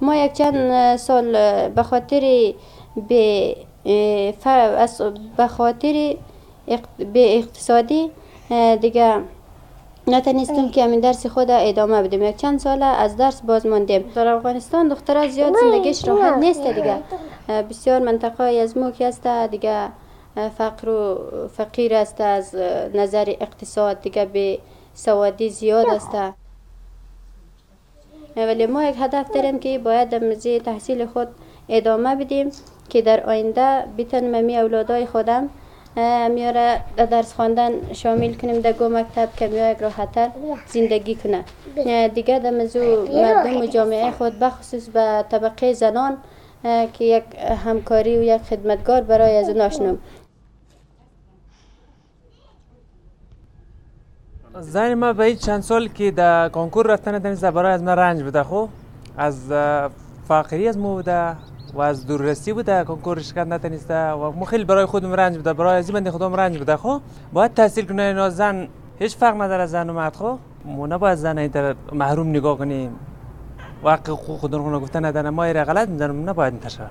ما یک چند سال به خاطر به اقتصادی دیگه نتونستیم که همین درس خود ادامه بدیم. یک چند سال از درس باز ماندیم. در افغانستان دخترها زیاد زندگیش راحت نیست دیگه. بسیار منطقه از ما که هست دیگه فقر و فقیر است از نظر اقتصاد، دیگه به سوادی زیاد است. ولی ما یک هدف داریم که باید در تحصیل خود ادامه بدیم که در آینده بتونیم می اولادای خودم میاره در درس خواندن شامل کنیم در گو مکتب که میاره یک راحت‌تر زندگی کنه. دیگه در موضوع مردم و جامعه خود بخصوص به طبقه زنان که یک همکاری و یک خدمتگار برای از اوناشنم. زن ما به چند سال که در کنکور رفتن نتونسته برای از من رنج بوده، خب از فقیری از ما بوده و از دوررسی بوده، کنکور شرکت نتونسته و ما خیلی برای خودم رنج بوده، برای از این بنده خودم رنج بوده. خب باید تحصیل کنه اینا، زن هیچ فرق نداره زن و مرد. خب ما نباید زن در محروم نگاه کنیم، وقت حقوق خودمون رو گفتن نداره، ما ایره غلط می‌دونم، نباید انتشار.